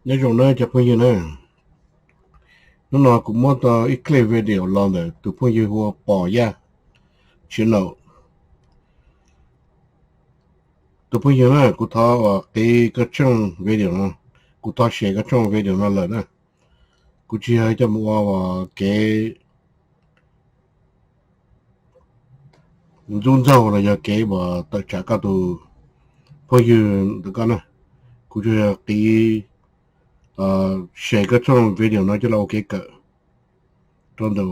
Nyob zoo na cov phooj ywg na, hnub no kuv muab tau ib clip video los ntawm tus phooj ywg hu ua Pos Yaj channel. Tus phooj ywg na, kuv thov qiv koj tshooj video no, kuv thov share koj tshooj video no lawm na. Kuv tsis yog coj mus ua kev ntxub ntxaug los yog kev uas tawm tsam koj tus phooj ywg ntawm koj na. Kuv tsuas yog qiv share koj tshooj video no coj los ua kev kawm rau ntawm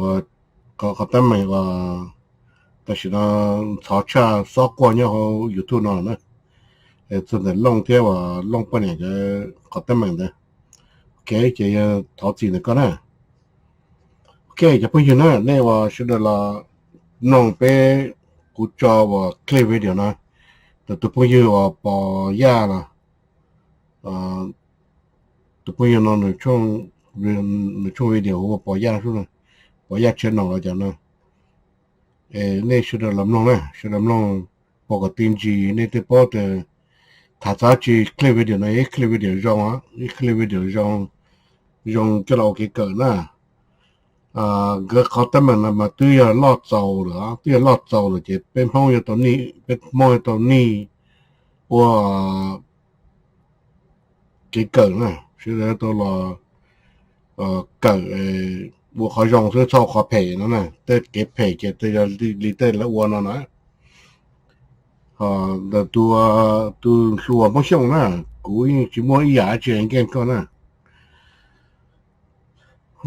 qhov teeb meem uas tam sim no ntxhov tshaj xob quaj nyob hauv YouTube no na. Txog ntawm Looj thiab uas Looj poj niam cov qhov teeb meem ntawd. Ok, ces yog thov txim ntawm koj na. Ok, cov phooj ywg na, nej uas sawv daws los mloog peb, kuv tso uas clip video no, tus phooj ywg uas Pos Yaj los, tus phooj ywg no nws tshooj video hu ua Pos Yaj, Pos Yaj channel los cov no. Nej sawv daws los mloog na, sawv daws mloog pom kom tib ntsis nej thiaj paub tias tham txog dab tsi. Clip video no ib clip video zoo, ib clip video zoo, zoo coj los ua kev kawm na. Nkawd qhov teeb meem no mas twb yog loj txaus lawm, twb yog loj txaus lawm ces peb Hmoob yuav tau nij, peb Hmoob yuav tau nij ua kev kawm na, sawv daws tau los kawm ua qhov zoo xwb, txhob ua qhov phem no na. Tej kev phem ces yog li tej lawv ua no na. Ntawm tus, tus hluas Hmoob Xyooj na, kuv yeej tsis muaj ib yam dab tsi against koj na.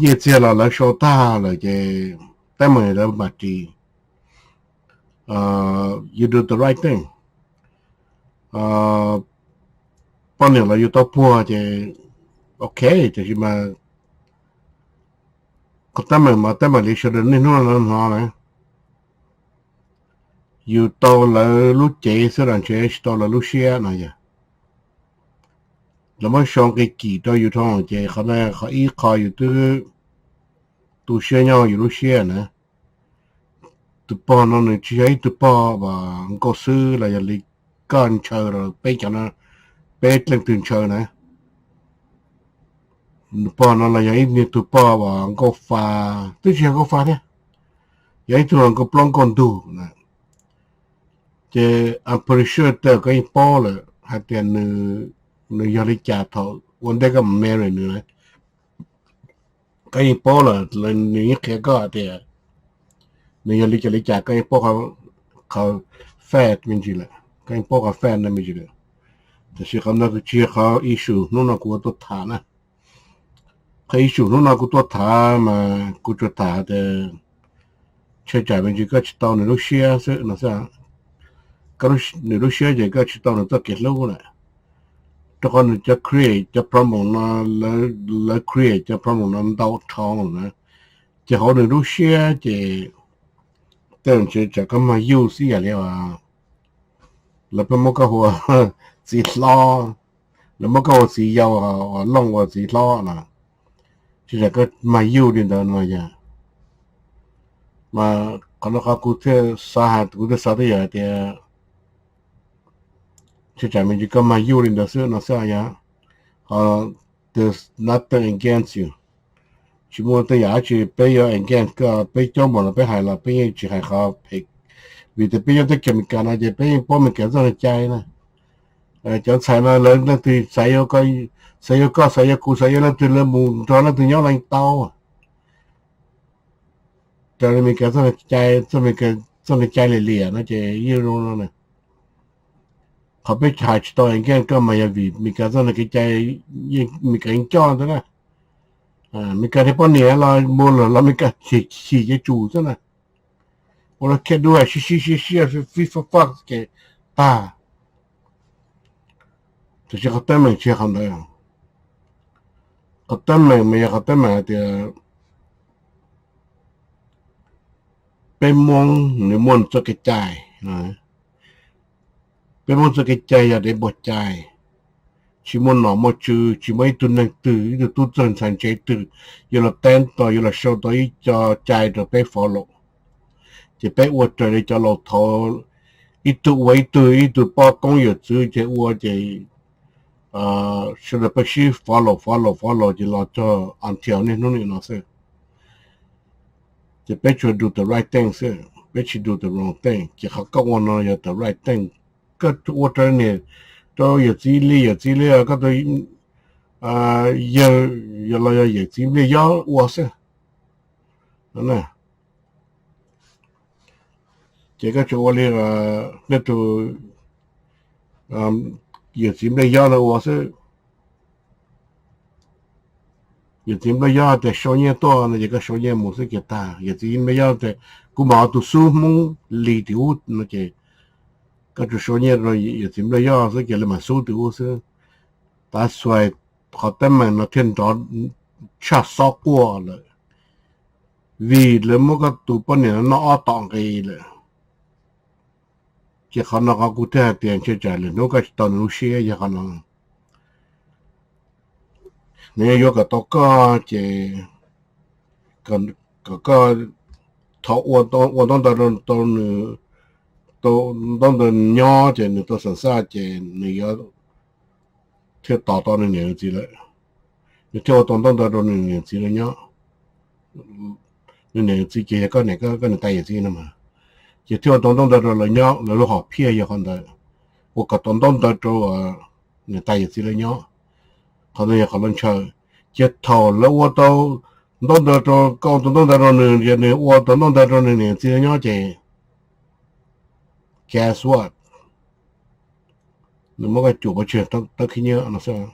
Nyiaj txiag los lawv sau tag lawm ces teeb meem lawv mam ris. You do the right thing. Poj niam los yus tau puag ces ok, tiam sis mas qhov teeb meem mas teeb meem li sawv daws niaj hnub no hnov na, yus tau lawv lub cev xwb los ntshe tsis tau lawv lub siab no yog. Lawv muab sau nqi kim rau yus dhau ces qhov no qhov ib qho yus twb tu siab nyob yus lub siab na. Tus pog no nws tsis yog ib tug pog uas nkauj xwb los yog li koj ntshaw los peb cov no, peb leej twg ntshaw na. Pog no los yog ib tug pog uas nkauj fa, twb tsis yog nkauj fa thiab, yog ib tug nkauj plaub nkauj ntug na. Ces I'm pretty sure koj yeej paub lawm hais tias nws yog li cas thaum ua ntej koj mus marry nws na. Koj yeej paub lawm, nws yeej qhia koj tias nws yog li cas li cas, koj yeej paub qhov fact me ntsis lawm, koj yeej paub qhov fact no me ntsis lawm. Tiam sis qhov no tsis yog qhov issue hnub no kuv ua tuaj tham na. Qhov issue hnub no kuv tuaj tham mas kuv tsuas tham tias tshaj tsam me ntsis koj tsis tau nws lub siab xwb no xwb. Nws lub siab ces koj tsis tau nws txoj kev hlub lawm. Rau qhov nws cov create cov problem no, lawv create cov problem no ntau dhau lawm na. Ces hauv nws lub siab ces tej zaum tshaj tsam koj mag yuj xwb yam li lawv pheej muab koj hu ua txiv hlob, lawv muab koj ua txiv yau, Looj ua txiv hlob no, tshaj tsam koj mag yuj li ntawd no yog. Mas qhov no qhov kuv thiaj xav hais, kuv thiaj xav twb yog hais tias tshaj tsam me ntsis koj mag yuj li ntawd xwb no xwb yog. Ho there's nothing against you. Tsis muaj tej yam dab tsi peb yuav against koj, peb caub npaum los peb hais los peb yeej tsis hais qhov phem, vim tias peb nyob teb chaws Amelikas no ces peb yeej paub Amelikas txoj cai na. Cov ntxhais no lawv leej twg xav yuav, xav yuav koj, xav yuav kuv, xav yuav leej twg lawv mus nrog leej twg nyob leej tau. Raws li Amelikas txoj cai, txoj cai liam liam no ces yeej zoo no na. Qhov peb hais tsis tau against koj mas yog vim Amelikas txoj kev cai, Amelikas yeej coj ntawd na. Amelikas thiaj poj niam los mus los los Amelikas chim ces tsum xwb na. Ua los khej dua sib sib sib sib fib fab fab ces tag. Tiam sis qhov teeb meem tsis yog qhov ntawd. Qhov teeb meem mas yog qhov teeb meem hais tias peb Hmoob nws muaj nws txoj kev cai. Peb Hmoob txoj kev cai yog dev npog cai, tsis muaj nom muaj tswv, tsis muaj ib tug neeg twg, ib tug tub txawg ntxhais ntse twg yuav los teeb tau, yuav los sau tau ib co cai rau peb follow. Ces peb ua raws li cov laus thaud, ib tug ua ib tug, ib tug poj koob yawm txwv ces ua ces sawv daws peb sib follow follow follow ces los txog until niaj hnub nim no xwb. Ces peb tsuas do the right thing xwb, peb tsis do the wrong thing. Ces qhov koj ua no yog the right thing. Koj ua rau niam, rau yawm txiv li, yawm txiv li, koj tus yawg, yog los yog yawm txiv nplej yob ua xwb. Ces koj tsuas ua li nej tus yawm txiv nplej yob no ua xwb. Yawm txiv nplej yob tias sau nyiaj tuaj no ces koj sau nyiaj mus xwb ces tag. Yawm txiv nplej yob tias kuv mam ua tus xub Hmoob Lis tim ub no ces koj tsuas sau nyiaj rau yawm txiv nplej yob xwb ces lawv mam xub tim ub xwb. Tav xuais qhov teeb meem no thiaj nrov tshaj xob quaj lawm, vim lawv muab koj tus poj niam no noj ob tom nqi lawm. Ces qhov no qhov kuv thiaj hais tias ntshe tsam lwm hnub koj tsis tau nws lub siab yog qhov no. Nws yuav kom tau koj ces kom koj thov ua ntaub ntawv rau nws, ntaub ntawv nyob ces nws tau xam xaj ces nws yuav thiaj tos tau nws niam nws txiv lawm. Nws thiaj ua tau ntaub ntawv rau nws niam txiv lawv nyob. Nws niam nws txiv ces yog koj niam koj niam tais yawm txiv no mas, ces thiaj ua tau ntaub ntawv rau lawv nyob. Lawv lub hom phiaj yog qhov ntawd, ua kom tau ntaub ntawv rau niam tais yawm txiv lawv nyob. Qhov ntawd yog qhov loj ntshaw. Ces thaum lawv ua tau ntaub ntawv rau koj, ua tau ntaub ntawv rau nws, nws ua tau ntaub ntawv rau nws niam txiv lawv nyob ces guess what, nws muab koj cuam pov tseg tawb khib nyiab no xwb.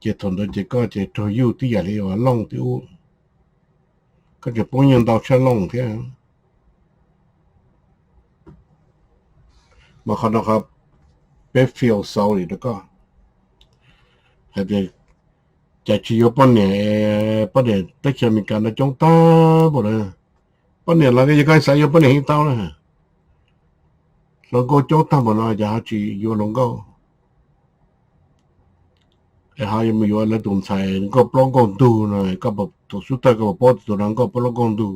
Ces thaum ntawd ces koj ces raug yuj tib yam li uas Looj tim ub, koj tseem poob nyiaj ntau tshaj Looj thiab. Mas qhov no qhov peb feel sorry rau koj hais tias cas tsis yuav poj niam, poj niam teb chaws Amelikas no coob tag npaum na. Poj niam los yog koj xav yuav poj niam yeej tau na. Hluas nkauj coob tag npaum no cas ho tsis yuav hluas nkauj, es ho yuav mus yuav lawv tus ntxhais nkauj plaub nkauj ntug no, koj puas, tus xub thawj koj puas paub tias tus no nkauj plaub nkauj ntug,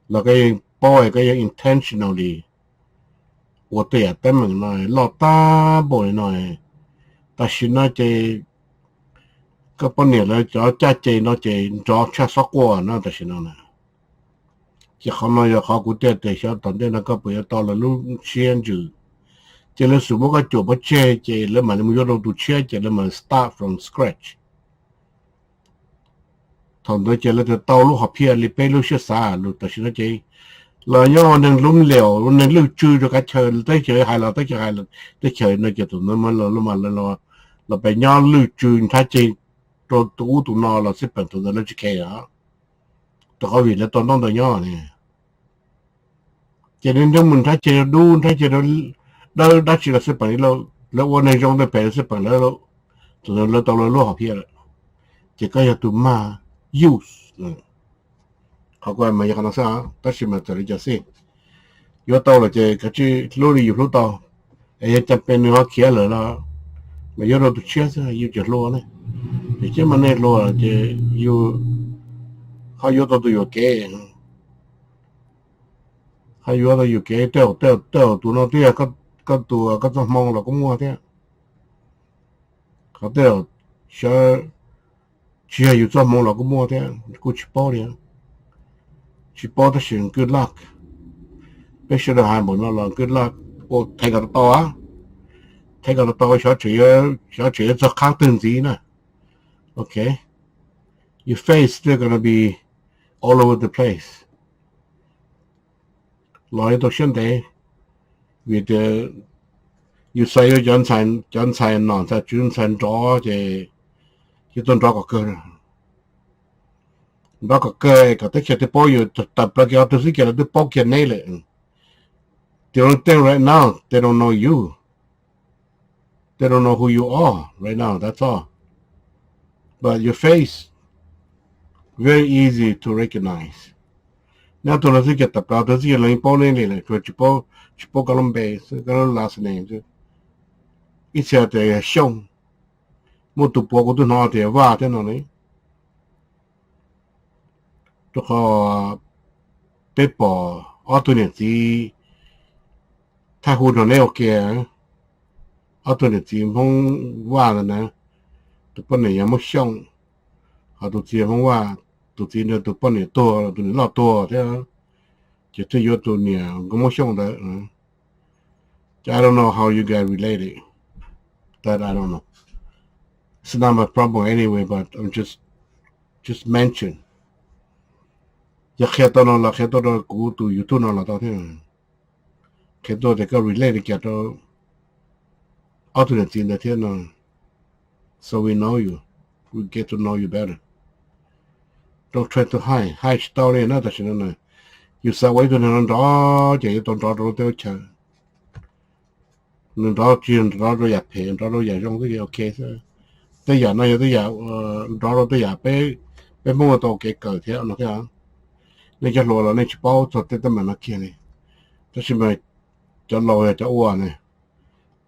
los koj yeej paub es koj yeej intentionally ua tej yam teeb meem no loj tag npaum li no. Tam sim no ces koj poj niam lawv cov caj ces no ces nrov tshaj xob quaj no tam sim no na. Ces qhov no yog qhov kuv thiaj tias xyov tom ntej no koj puas yuav tau lawv lub siab ntsws. Ces lawv xub muab koj cuam pov tseg ces lawv mam li mus yuav rau tus tshiab ces lawv mam start from scratch. Thaum ntawd ces lawv thiaj tau lub hom phiaj li peb lub siab xav lus tam sim no ces los nyob ua neeg lub liam, ua neeg lwj tswv rau kav chaw, teb chaws hais los teb chaws hais, teb chaws no ces tus ntawd mas los pem nyob lwj tswv nrhab ceg rau tus ub tus no los xij peem, tus ntawd lawv tsis khe os. Rau qhov vim lawv tau ntaub ntawv nyob ne. Ces nws nrog mus nrhab ceg rau dub, nrhab ceg rau dawb dab tsi los xij peem li lauj, lawv ua neeg zoo ntawd pem los xij peem lawv, tus ntawd lawv tau lawv lub hom phiaj lawm. Ces koj yog tus mag use. Qhov kuv mas yog qhov no xwb, tab sis mas txawm li cas xij, yuav tau lawm ces kav tsij hlub li yus hlub tau. Es yog cas pes nws ho khiav lawm los mas yuav rau tus tshiab xwb, yus tseem hluas ne. Ces tsiab mas nej hluas ces yus ho yuav tau tus yuam kev, ho yuav tau yuam kev. Tej zaum, tej zaum tus no twb yog koj tus, koj txoj hmoo los kuj muaj thiab. Qhov tej zaum tsis yog yus txoj hmoo los kuj muaj thiab, kuj tsis paub li. Tsis paub tab sis good luck. Peb sawv daws hais npaum no los good luck, ua thev kom tau tau, thev kom tau tau, xyov tseem yuav txog qhab twg ntxiv na. Ok, your face still gonna be all over the place. Los yuav tau siab ntev, vim tias yus xav yuav cov ntxhais nom ntxhais tswv ntxhais nrov ces yuav tau nrov kom kawg. Nrov kom kawg kom teb chaws twb paub yus, tawm plaws kiag qhov twg xwb ces lawv twb paub kiag neb lawm. The only thing right now, they don't know you. They don't know who you are right now, that's all. But your face, very easy to recognize. Nyob tus no xwb ces tawm plaws tus xwb ces lawv yeej paub neb li lawm, tsuas tsis paub, tsis paub koj lub npe xwb, koj lub last name xwb. Ib txhia tias Xyooj, muaj tus puav kuv twb hnov tias Vaj thiab no ne. Rau qhov peb pom ob tug niam txiv thaij hu nrog neb ua ke, ob tug niam txiv Hmoob Vaj ntawd na, tus poj niam yog Hmoob Xyooj, ho tus txiv Hmoob Vaj, tus txiv ntawd tus poj niam tuag, tus niam loj tuag thiab, ces thiaj yuav tus niam nkauj Hmoob Xyooj ntawd. Ces I don't know how you guys related, that I don't know. It's not my problem anyway, but I'm just, just mention. Yog qhia tau no los qhia tuaj rau kuv tus YouTube no los tau thiab. Qhia tuaj tias koj relate li cas rau ob tug niam txiv ntawd thiab no. So we know you, we get to know you better. Don't try to hide, hide tsis tau li na tam sim no na. Yus xav ua ib tug neeg nrov ces yuav tau nrov rau lub teb lub chaw. Nws nrov tsis nrov rau yam phem, nrov rau yam zoo xwb ces ok xwb. Tej yam no yog tej yam nrov rau tej yam peb, peb Hmoob ua tau kev kawm thiab no thiab. Nej cov hluas los nej tsis paub txog tej teeb meem no kiag li. Tab sis mas cov laus yog cov ua ne,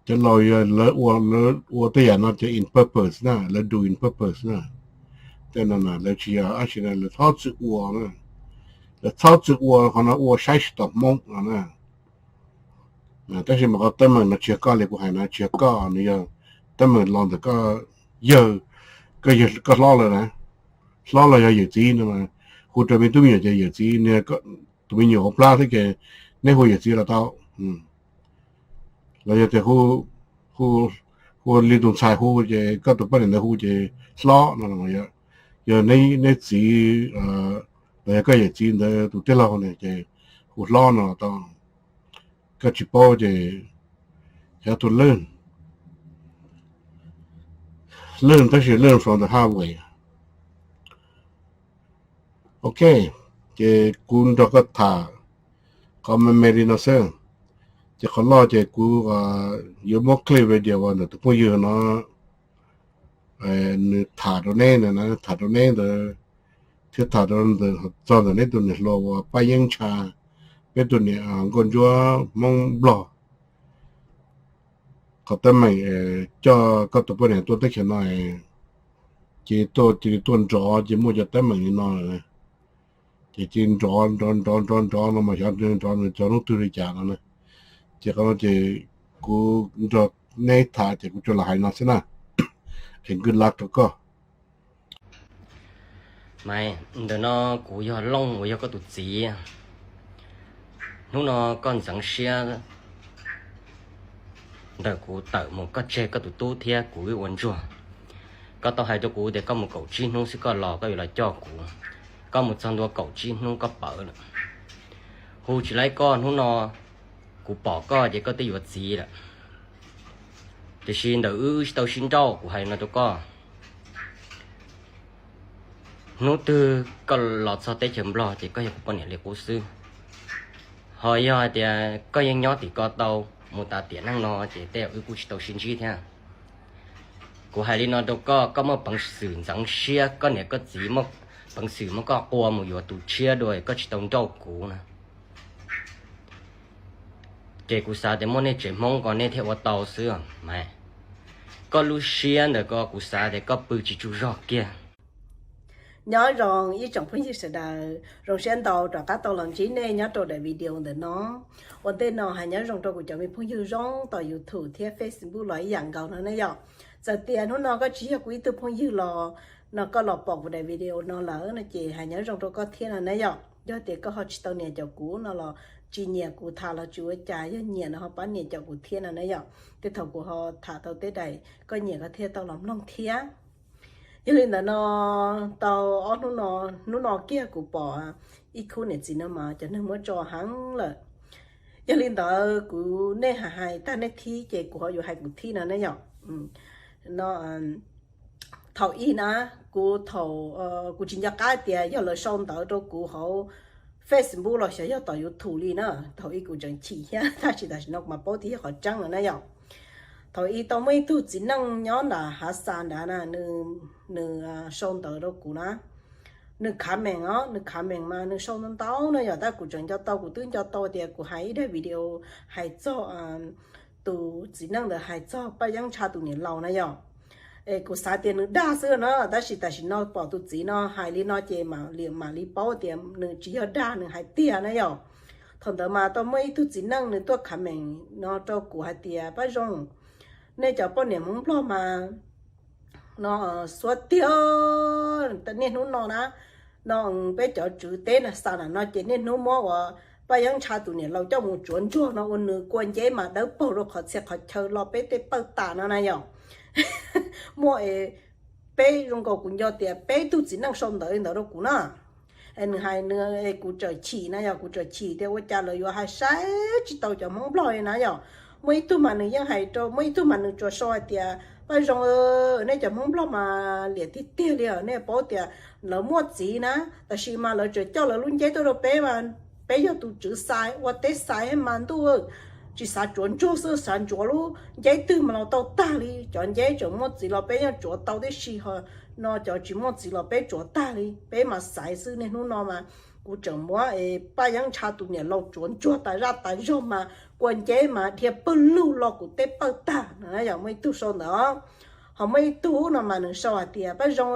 cov laus yog lawv ua, lawv ua tej yam no ces in purpose na, lawv do in purpose na. Tej no lawv tsis yog dab tsi na, lawv txhob txwm ua na. Lawv txhob txwm ua qhov no, ua saib tsis taus Hmoob no na. Tab sis mas qhov teeb meem no tsis yog koj li kuv hais na, tsis yog koj, nws yog teeb meem los ntawm koj yawg, koj yawg, koj hlob lawm na. Hlob los yog yawm txiv no, hu rau me tub me nyuam ces yawm txiv, tus me nyuam hauv plab thiab ces neb hu yawm txiv los tau. Los yog tias hu li tus ntxhais hu ces koj tus poj niam ntawd hu ces hlob no, yog neb txiv los yog koj yawm txiv ntawd tus tij laug ne ces hu hlob no los tau. Koj tsis paub ces you have to learn, learn tab sis learn from the hard way. Ok, ces kuv nrog koj tham qhov me me li no xwb. Ces qhov loj ces kuv yuav muab clip video ntawm tus phooj ywg no, nws tham rau neb ntawd, tham rau neb ntawd, thiab tham rau ntawm, txog ntawm neb tus niam hluas uas Paj Yeeb Ntsha, peb tus niam nkauj ntsuab Hmoob Nplog. Qhov teeb meem coj koj tus poj niam tuaj teb chaws no, ces tuaj, cia li tuaj nrov ces muaj cov teeb meem li no lawm. Ces cia li nrov nrov nrov nrov nrov no mas xyov nrov nws cov hnub twg li cas no na. Ces qhov no ces kuv nrog neb tham ces kuv tsuas los hais no xwb na. Es good luck rau koj. Maiv, ntawm no kuv yog Looj uas yog koj tus txiv. Hnub no koj ntxeev siab ntawm kuv tawm mus koj tseg koj tus tub thiab kuv wb ua ntsuag. Koj tau hais rau kuv tias koj mus kaum tsib hnub xwb koj los, koj yuav los coj kuv. Koj mus txog ntua kaum tsib hnub koj pawv lawm. Hu tsis laib koj, hnub no kuv pom koj ces koj twb yuav txiv lawm. Tiam sis ntawm wb wb tsis tau sib nrauj, kuv hais no rau koj. Hnub twg koj los txog teb chaws Nplog ces koj yog kuv poj niam li qub xwb. Ho yog hais tias koj yeej nyob tim ko tau mus tas tiam neej no ces tej zaum wb kuj tsis tau sib ntsib thiab. Kuv hais li no rau koj, koj muaj peev xwm ntxeev siab koj niam koj txiv, muaj peev xwm muab koj qua mus yuav tus tshiab dua koj tsis tau nrauj kuv na. Ces kuv xav tias muaj nej tsev Hmoob ko nej thiaj ua tau xwb mas. Koj lub siab ntawm ko kuv xav tias koj pw tsis tsaug zog kiag. Nyob zoo ib tsoom phooj ywg sawv daws, zoo siab ntau rov qab tau los ntsib nej nyob rau daim video ntawm no. Ua ntej no hais nyob zoo rau kuv cov me phooj ywg zoo tom YouTube thiab Facebook los ib yam nkaus no ne yom. Txawm tias hnub no koj tsis yog kuv ib tug phooj ywg los no koj los pom kuv daim video no lawm no ces hais nyob zoo rau koj thiab no ne yom. Yog tias koj ho tsis tau nias caum kuv no los tsis nyiam kuv tham los tsis ua cas, yog nyiam no ho pab nias caum kuv thiab no ne yom. Tej thaum kuv ho tham tau tej daim koj nyiam koj thiaj tau los mloog thiab. Yog li ntawd no, tau ob hnub no, hnub no kiag kuv pom ib khub niam txiv no mas cov neeg muab tso heev lawm. Yog li ntawd kuv, nej hais hais tag nej thib ces kuv ho yuav hais kuv thib no ne yom. No, thaum ib na, kuv thaum, kuv tsis nco qab tias yog lawv sau ntawv rau kuv hauv Facebook los xyov yog tom YouTube li na. Thaum ib kuv tseem chim thiab tab sis tam sim no kuv mam paub tias yog qhov tseeb lawm na yom. Thaum ib tau muaj ib tug txiv neej nyob nram hav xas nrad na, nws sau ntawv rau kuv na. Nws comment os, nws comment mas nws sau ntau ntau no yom, tab kuv tseem nco tau, kuv twb nco tau tias kuv hais ib daim video hais txog tus txiv neej ntawd hais txog Paj Yeeb Ntsha tus niam laus na yom. Es kuv xav tias nws dag xwb na, tab sis tam sim no pom tus txiv no hais li no ces mam li, mam li paub tias nws tsis yog dag, nws hais tiag na yom. Thaum ntawd mas tau muaj ib tug txiv neej nws tuaj comment no rau kuv hais tias, Paj Zoo, Nej cov poj niam Hmoob Nplog mas no xuav tiag, niaj hnub no na, no peb cov tswv teb na xa na no ces niaj hnub muab uas Paj Yeeb Ntsha tus niam laus coj mus tsuav ntsuag no ua nws kua nceb mas dawb paug rau qhov txhia qhov chaw los peb tej pawj tas no na yom. Muaj es peb zoo nkaus kuv nco tias peb tug txiv neej sau ntawv li ntawd rau kuv na. Nws hais nws, kuv txawm chim na yom, kuv txawm chim tias ua cas lawv yuav hais saib tsis tau cov Hmoob Nplog li na yom. Muaj ib tug mas nws yeej hais rau, muaj ib tug mas nws tsuas sau hais tias Paj Zoo, nej cov Hmoob Nplog mas liam tiag tiag li os, nej paub tias lawv muaj txiv na, tab sis mas lawv tseem coj lawv lub nceb tuaj rau peb mas peb yog tus tswv xais ua teb xais mas ntuj, tsis xav tsuav ntsuag xwb, xav ntsuav lub nceb twg mas los tau tag li. Cov nceb tseem muaj txiv los peb yeej tsuav tau tib si, ho no cov tsis muaj txiv los peb tsuav tag li, peb mas xaiv xwb. Niaj hnub no mas kuv tseem muab Paj Yeeb Ntsha tus niam laus tsuav ntsuag tas zaj tas zog mas kua nceb mas dhia pawg lug los kuv tej pawj tag no yom. Muaj ib tug sau ntawd, ho muaj ib tug no mas nws sau hais tias Paj Zoo,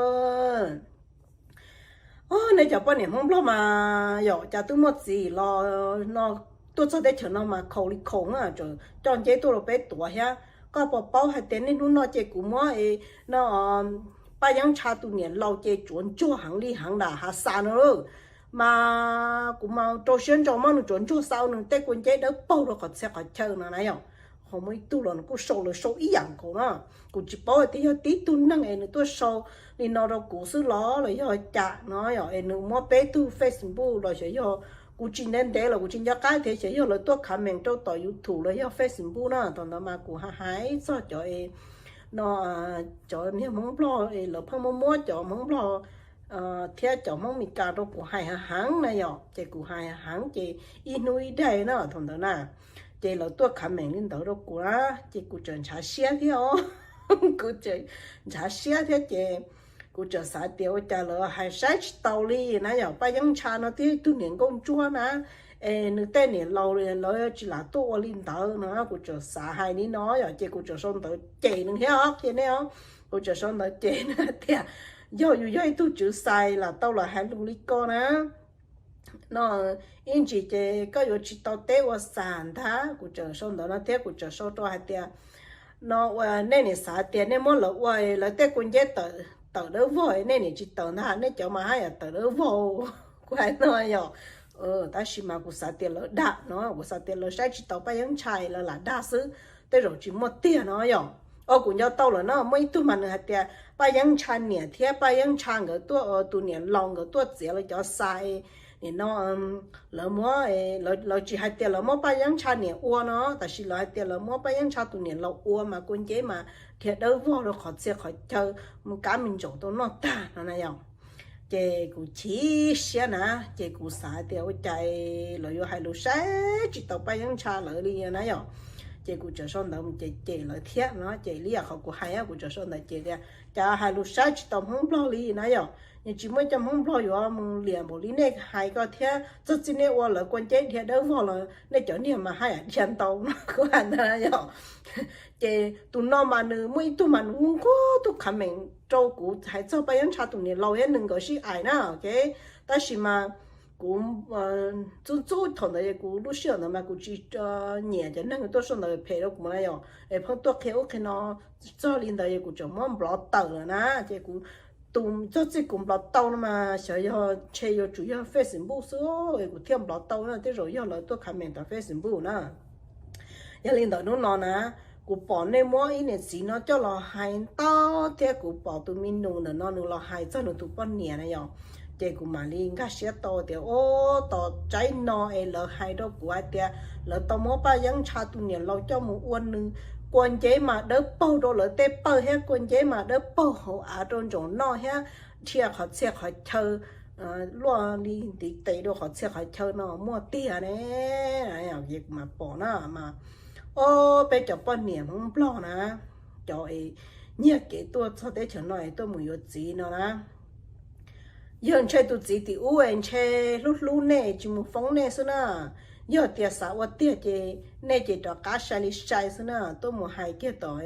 nej cov poj niam Hmoob Nplog mas yom, cas twb muaj txiv los no tuaj txog teb chaws no mas khaus li khaus na, tseem coj nceb tuaj rau peb tuav thiab. Koj puas paub hais tias niaj hnub no ces kuv muab no Paj Yeeb Ntsha tus niam laus ces tsuav ntsuag heev li heev nram hav xas no lawm, mas kuv mas rau siab ntso muab nws tsuav ntsuag xa ua nws tej kua nceb dawb paug rau qhov txhia qhov chaw no na yom. Ho muaj ib tug los nws kuj sau lawv sau ib yam nkaus na. Kuv tsis paub hais tias yog tib tug neeg es nws tuaj sau li no rau kuv xwb los los yog cas no yom, es nws muab peb tug Facebook los xyov yog, kuv tsis ntev ntev los kuv tsis nco qab tias xyov yog lawv tuaj comment rau tom YouTube los yog Facebook na. Thaum ntawd mas kuv hais hais txog cov no, cov niag Hmoob Nplog es lawv pheej muab muab cov Hmoob Nplog thiab cov Hmoob Meskas rau kuv hais heev heev na yom, ces kuv hais heev ces ib hnub ib daig na thaum ntawd na, ces lawv tuaj comment li ntawd rau kuv na, ces kuv txawm ntshav siab thiab os. Kuv txawm ntshav siab thiab ces kuv txawm xav tias ua cas lawv hais saib tsis taus li na yom. Paj Yeeb Ntsha no twb yog ib tug niam nkauj ntsuab na, es nws tej niam laus lawv tsis lam tuaj ua li ntawd no. Kuv txawm xav hais li no yom, ces kuv txawm sau ntawv cem nws thiab os, qhia nej os. Kuv txawm sau ntawv cem nws tias yog yus yog ib tug tswv xais lam tau los hais lus li ko na, no ib ntsis ces koj yuav tsis tau teb ua xas ntag. Kuv txawm sau ntawv no thiab kuv txawm sau rau hais tias no ua nej niam xav tias nej muab lawv ua lawv tej kua nceb tawm dawb vog, nej niam tsis tawm ntag, nej cov mas haj yam tawm dawb vog. Kuv hais no yom, tab sis mas kuv xav tias lawv dag no, kuv xav tias lawv saib tsis taus Paj Yeeb Ntsha lawv lam dag xwb, tej zaum tsis muaj tiag no yom. O, kuv nco tau lawm no, muaj ib tug mas nws hais tias Paj Yeeb Ntsha niam thiab Paj Yeeb Ntsha nkawd tuaj, tus niam laus nkawd tuaj txiav lawv cov xais, nim no lawv muab, lawv tsis hais tias lawv muab Paj Yeeb Ntsha niam ua no, tab sis lawv hais tias lawv muab Paj Yeeb Ntsha tus niam laus ua mas kua nceb mas dhia dawb vog rau qhov txhia qhov chaw, mus kab me ntsaum tau noj tag no na yom. Ces kuv chim siab na, ces kuv xav tias ua cas lawv yuav hais lus saib tsis taus Paj Yeeb Ntsha lawv li na yom. Ces kuv txawm sau ntawv mus cem cem lawv thiab no, ces li yam qhov kuv hais, kuv txawm sau ntawv cem tias cas hais lus saib tsis taus Hmoob Nplog li na yom. Nws tsis muaj cov Hmoob Nplog yuav mus liam npaum li nej hais ko thiab, txog txij nej ua lawv kua nceb dhia dawb vog los nej cov niag mas haj yam dhia ntau no, kuv hais ntawd yom. Ces tus no mas nws muaj ib tug mas nws nquag nquag tuaj comment rau kuv hais txog Paj Yeeb Ntsha tus niam laus thiab nws nkawd sib aim na, ok. Tab sis mas kuv ntxub ntxub thaum ntawd, kuv lub sij hawm ntawd mas kuv tsis nyiam cov neeg tuaj sau ntawv phem rau kuv na yom, es pheej tuaj qhia ub qhia no. Txog li ntawd es kuv tseem muab nplov tawm lawm na, ces kuv tus txog txij kuv nplov tau no mas xyov yog ntshe yuav tsum yog Facebook xwb es kuv thiaj nplov tau na, tej zaum yog lawv tuaj comment tom Facebook na. Yog li ntawd hnub no na, kuv pom nej muab ib niam txiv no coj los hais ntau thiab kuv pom tus me nus ntawm no nws los hais txog nws tus poj niam na yom, ces kuv mam li nkag siab tau tias o, tos tsaib no es lawv hais rau kuv hais tias lawv tau muab Paj Yeeb Ntsha tus niam laus coj mus ua nws kua nceb mas dawb paug rau lawv tej pawg thiab kua nceb mas dawb paug hauv av rau ntsaum noj thiab dhia qhov txhia qhov chaw luaj li ntiv tes rau qhov txhia qhov chaw no muaj tiag ne. Kuv mam pom na mas, o, peb cov poj niam Hmoob Nplog na, cov nyiag kev tuaj txog teb chaws no es tuaj mus yuav txiv no na, yog ntshe tus txiv tim ub es ntshe hlub hlub nej tsis mus foob nej xwb na. Yog tias xav ua tiag ces nej ces rov qab sai li sai xwb na, tuaj mus hais kiag tom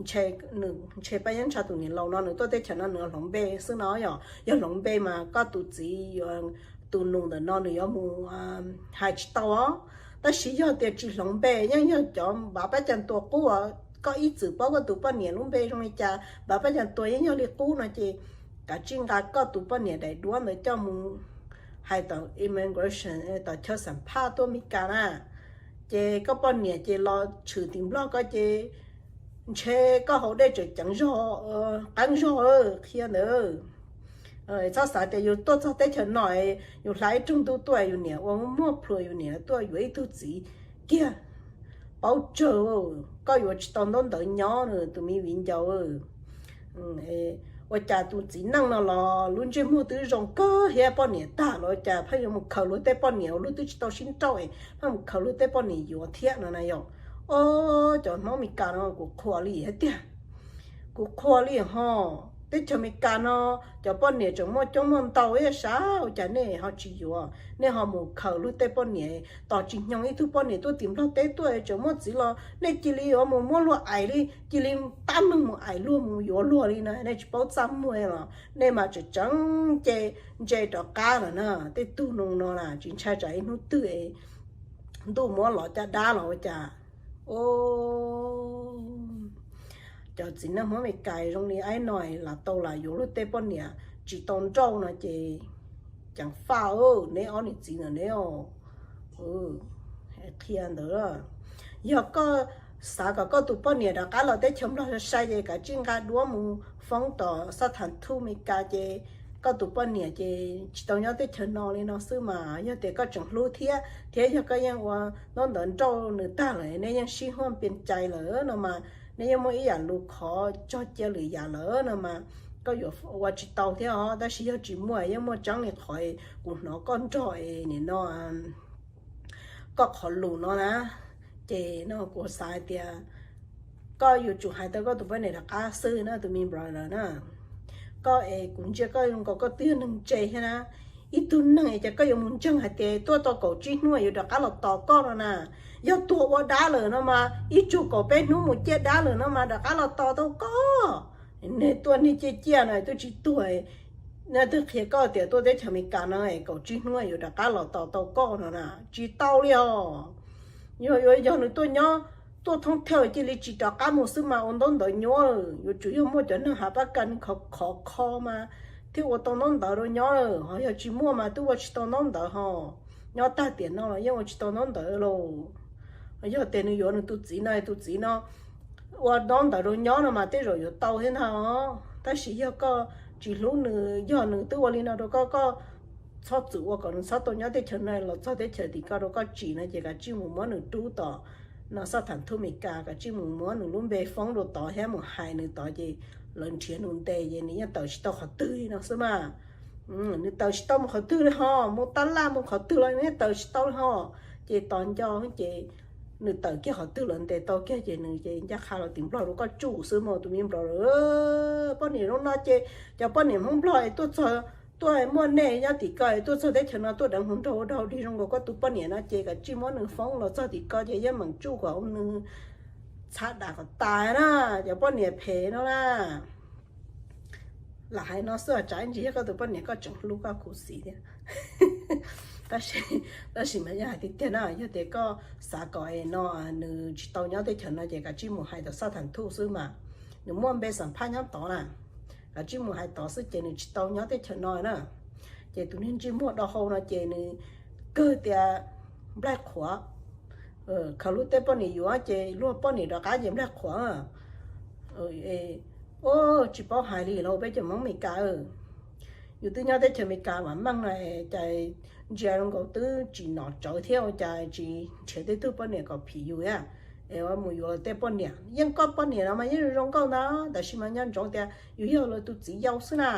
ntshe Paj Yeeb Ntsha tus niam laus no nws tuaj teb chaws no nws hloov npe xwb no yom. Yog hloov npe mas koj tus txiv, tus nus ntawm no nws yuav mus hais tsis tau os. Tab sis yog tias tsis hloov npe yeej yog cov npav pab cag tua qub tau ib txwm paub koj tus poj niam lub npe zoo li cas, npav pab cag tuas yeej yog li qub no ces kav tsij nqa koj tus poj niam daim duab ntawd coj mus hais tom immigration, tom chaw xam phaj tuaj Meskas na. Ces koj poj niam ces los tshwm tim Nplog koj ces ntshe koj haus dej tseem ceev zog, qeeb zog qhia ntawd. Txhob xav tias yus tuaj txog teb chaws no yus hla ib rooj ntuj tuaj yus niam ua muaj plhus yus niam tuaj yuav ib tug txiv kiag. Paub tsawg, koj yuav tsis tau ntaub ntawv nyob tus me viv ncaus. Ua cas tus txiv neej no los lub ntsej muag twb zoo kawg thiab poj niam tag los ua cas pheej yuav mus khaws luag tej poj niam uas luag twb tsis tau sib nrauj, pheej mus khaws luag tej poj niam yuav thiab no na yom. Ob, cov Hmoob Meskas no kuv qhuas li hais tias, kuv qhuas li ho. Teb chaws Amelikas no cov poj niam tseem muaj coob muaj ntau ib sab, ua cas nej ho tsis yuav, nej ho mus khaws luag tej poj niam? Tos tsis nyoog ib tug poj niam tuaj tim Nplog teb tuaj tseem muaj txiv los nej cia li yuav mus muab luag aim li, cia li tab meeg mus aim luag mus yuav luag li na. Nej tsis paub txaj muag los nej mas tseem tseem ces ntse rov qab lawm na. Tej tug no no na tsis ntshai tsam ib hnub twg ntuj muab los caj dab los ua cas. Cov txiv neej Hmoob Amelikas zoo li aib no lam tau lam yuav luag tej poj niam tsis tau nrauj no ces ceev faj neb ob niam txiv ntawm neb os. Qhia ntawd, yog koj xav kom koj tus poj niam rov qab los teb chaws Nplog sai sai ces kav tsij nqa duab mus foob tom xab tham thuj Amelikas ces koj tus poj niam ces tsis tau nyob teb chaws no li no xwb mas. Yog tias koj tseem hlub thiab, thiab yog koj yeej ua ntaub ntawv nrauj nws tag lawm, nej yeej sib huaj pias cai lawm no mas, nej yeej muaj ib yam lus qhov tso cia lwm yam lawm no mas, koj yuav ua tsis tau thiab os. Tab sis yog tsis muaj, yeej muaj tseeb li qhov kuv hnov koj nrog es nim no koj qhov lus no na, ces no kuv xav hais tias koj yuav tsum hais tau koj tus poj niam rov qab xwb na tus me brother na. Koj es kuv ntsia koj zoo nkaus koj twb yog neeg ntse thiab na. Ib tug neeg es cas koj yuav mus ntseeg hais tias tuaj tau kaum tsib hnub yuav rov qab los tos koj no na. Yog tuag ua dab lawm no mas ib tsug kaum peb hnub mus ciaj dab lawm no mas rov qab los tos tau koj. Niag tuaj niag ciaj ciaj no twb tsis tuag, nej twb qhia koj tias tuaj teb chaws Amelikas no es kaum tsib hnub yuav rov qab los tos tau koj no na, tsis tau li os. Yog yuav yog nws tuaj nyob, tuaj thoob thawj cia li tsis rov qab mus xwb mas ua ntaub ntawv nyuab lawm. Yuav tsum yog muaj cov neeg hav pab kas nws khov khov kho mas thiaj ua tau ntaub ntawv rau nyob lawm, ho yog tsis muaj mas twb ua tsis tau ntaub ntawv ho. Nyob tag tiam no los yeej ua tsis tau ntaub ntawv lauj. Yog tias nws yuav nws tus txiv no, tus txiv no ua ntaub ntawv rau nyob no mas tej zaum yuav tau thiab ntag. Tab sis yog koj tsis hlub nws, yog nws twb ua li no rau koj, koj txhob txwm ua kom nws txhob tau nyob teb chaws no, los txog teb chaws tim koj rau koj tsim no ces kav tsij mus muab nws rub tom no xab tham thuj Amelikas, kav tsij mus muab nws lub npe foob rau tod thiab mus hais nws tod ces lawv nrhiav nws ntes ces nws yeej tawm tsis tau qhov twg li no xwb mas. Nws tawm tsis tau mus qhov twg li ho, mus tab laj mus qhov twg los nws yeej tawm tsis tau li ho. Ces tos nco ces nws tawm kiag qhov twg los ntes tau kiag ces nws ces ncaj qha los tim Nplog rau koj tsuj xwb mas tus me Nplog. Poj niam zoo no ces cov poj niam Hmoob Nplog es tuaj txog, tuaj muaj nej nyob tim ko es tuaj txog teb chaws no tuaj deev hluas nraug ua dog dig zoo nkaus koj tus poj niam no ces kav tsij muab nws foob los txog tim ko ces yeej meem tsuj kom nws txha dam kom tas na, cov poj niam phem no na. Lam hais no xwb tsam ib ntsis yog koj tus poj niam koj tseem hlub koj khuv xim thiab. Tab sis mas yog hais tiag tiag na, yog tias koj xav kom es no nws tsis tau nyob teb chaws no ces kav tsij mus hais tom xab tham thuj xwb mas. Nws muaj npe xam phaj nyob tod na, kav tsij mus hais tod xwb ces nws tsis tau nyob teb chaws no na. Ces tus niag ntsej muag do hau no ces nws kawg tias nplaig qhuav, khaws luag tej poj niam yuav ces luag poj niam rov qab ces nplaig qhuav. Tsis paub hais li los peb cov Hmoob Amelikas, yus twb nyob teb chaws Amelikas vam meej no cas ntsia zoo nkaus twb tsis nom tsawv thiab ua cas tsis nrhiav tej tug poj niam kom phim yus thiab es mus yuav tej poj niam. Yeej koj poj niam no mas yeej zoo nkauj ntag tab sis mas nco ntsoov tias yus yog lawv tus txiv yau xwb na.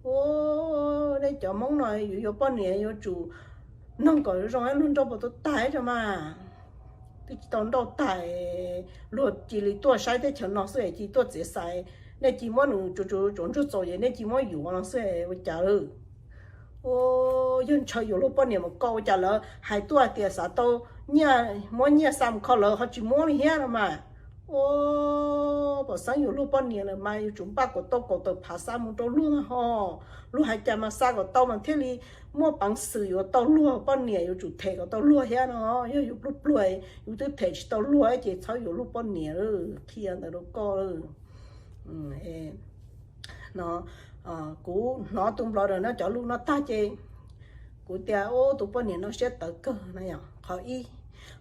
Ua, nej cov Hmoob no yus yuav poj niam yuav tsum noog kom zoo zoo luag nrauj puas tau tag tso mas. Twb tsis tau nrauj tag, luag cia li tuaj saib teb chaws no xwb es cia li tuaj txiav xais, nej cia li muab nws tsuav tsuav ntsuag txaus ces nej cia li muab yuav no xwb ua cas. Yog ntshaw yuav luag poj niam mus ko ua cas lawv hais tuaj tias xav tau nyiaj, muab nyiaj xa mus kho lawv ho tsis muab li thiab no mas. Ua, kom xeeb yus luag poj niam lawm mas yuav tsum npaj kom tau kaum tawm phav xa mus rau luag mas ho. Luag hais cas mas xa kom tau mas thiaj li muaj peev xwm yuav tau luag, poj niam yuav tsum them kom tau luag thiab no. Yog yus pluag pluag, yus twb them tsis tau luag ces txhob yuav luag poj niam lawm, qhia ntawd rau koj lawm. No, kuv hnov tus blogger no cov lus no tag ces kuv tias ub, tus poj niam no siab tawv kawg na yom, qhov ib.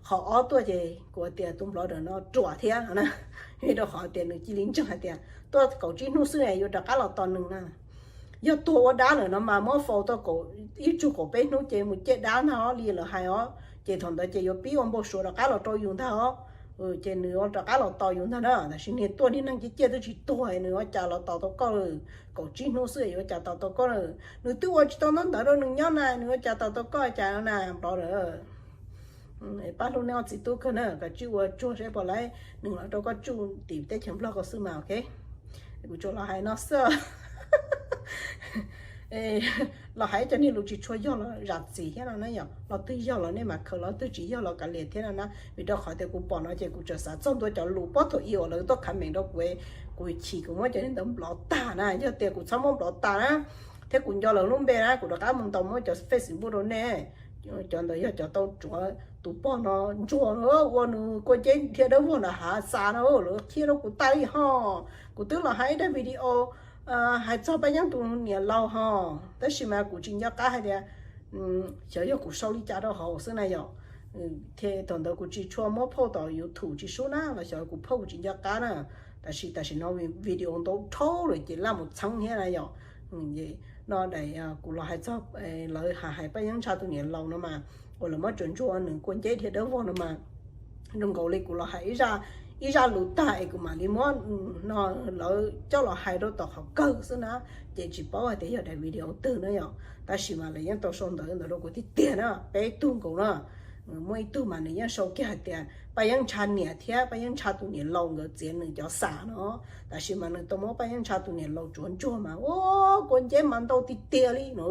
Qhov ob tuaj ces kuv tias tus blogger no ruam thiab na, vim rau qhov tias nws cia li ntseeg hais tias tuaj kaum tsib hnub xwb yuav rov qab los tos nws na. Yog tuag ua dab lawm no mas muab faus tau ib tsug kaum peb hnub ces mus ciaj dab ntag os li lawv hais os, ces thaum ntawd ces yuav pib ua npau suav rov qab los rau yus ntag os. Ces nws ua rov qab los tos yus ntag na, tab sis niag tuaj niag neeg ciaj ciaj twb tsis tuag nws ua cas los tos tau koj lawm, kaum tsib hnub xwb yuav ua cas tos tau koj lawm, nws twb ua tsis tau ntaub ntawv rau nws nyob na, nws ua cas tos tau koj cas na, blogger. Pab hlub nej ob txiv tub kawg na, koj tsij ua tsuag saib puas laib nws los rau koj tsuj tim teb chaws Nplog ko xwb mas ok. Kuv tsuas los hais no xwb. Los hais cov niag lus tsis tshua yog los zam txim thiab no na yom, los twg yog los nej mam khaws, los twg tsis yog los kav liam thiab no na. Vim rau qhov tias kuv pom no ces kuv tseem xav txog ntua cov lus pob thaum ub uas lawv tuaj comment rau kuv, kuv chim kuv muab cov niag ntawd nplov tag na. Yog tias kuv txhob muab nplov tag na, thiab kuv nco lawv lub npe na, kuv rov qab mus ntaus muab cov Facebook rau nej. Cov ntawd yog cov tau tsuav tus pog no ntsuag ua nws kua nceb dhia dawb vog nram hav xa no, lawv qhia rau kuv tas li ho. Kuv twb los hais ib daim video hais txog Paj Yeeb tus niam laus ho, tab sis mas kuv tsis nco qab hais tias xyov yog kuv sau li cas rau hauv xwb na yom. Thaum ntawd kuv tsis tshua muab phauj tom YouTube tsis sub na, los xyov kuv phauj kuv tsis nco qab na. Tab sis tam sim no video ntau dhau lawm ces laj mus txheeb thiab na yom. No kuv los hais txog lawv hais Paj Yeeb Ntsha tus niam laus no mas, uas lawv muab tsuav ntsuag nws kua nceb dhia dawb vog no mas, zoo nkaus li kuv los hais ib zaj lus tag es kuv mam li muab no lawv coj los hais rau tom qhov kawg xwb na, ces tsis paub hais tias yog daim video twg na yom. Tab sis mas lawv yeej tau sau ntawv ntawd rau kuv tiag tiag na, peb tug nkaus na. Muaj ib tug mas nws yeej sau kiag hais tias Paj Yeeb Ntsha niam thiab Paj Yeeb Ntsha tus niam laus nkawd txiav nws cov xam no, tab sis mas nws tau muab Paj Yeeb Ntsha tus niam laus tsuav ntsuag mas ua kua nceb mas ntau tiag tiag li no,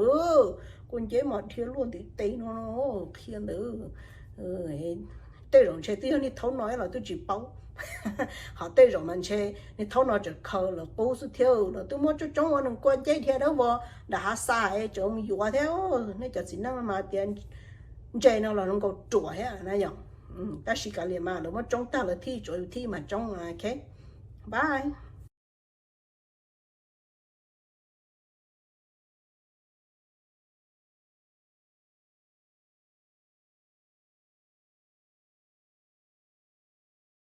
kua nceb mas dhia luaj ntiv tes no, qhia ntawd. Tej zaum ntshe twb yog niag thaub no los twb tsis paub, ho tej zaum mas ntshe niag thaub no tseem khaws lawv qub xwb thiab, lawv twb muab tsob tsoob ua nws kua nceb dhia dawb vog nram hav xa es tseem yuav thiab. Nej cov txiv neej no mas tias ntse no los zoo nkaus ruam thiab na yom. Tab sis kav liam mas lawv muab tsoob tag lawv thiaj tsuav, yus thiaj mam tsoob, ok, bye.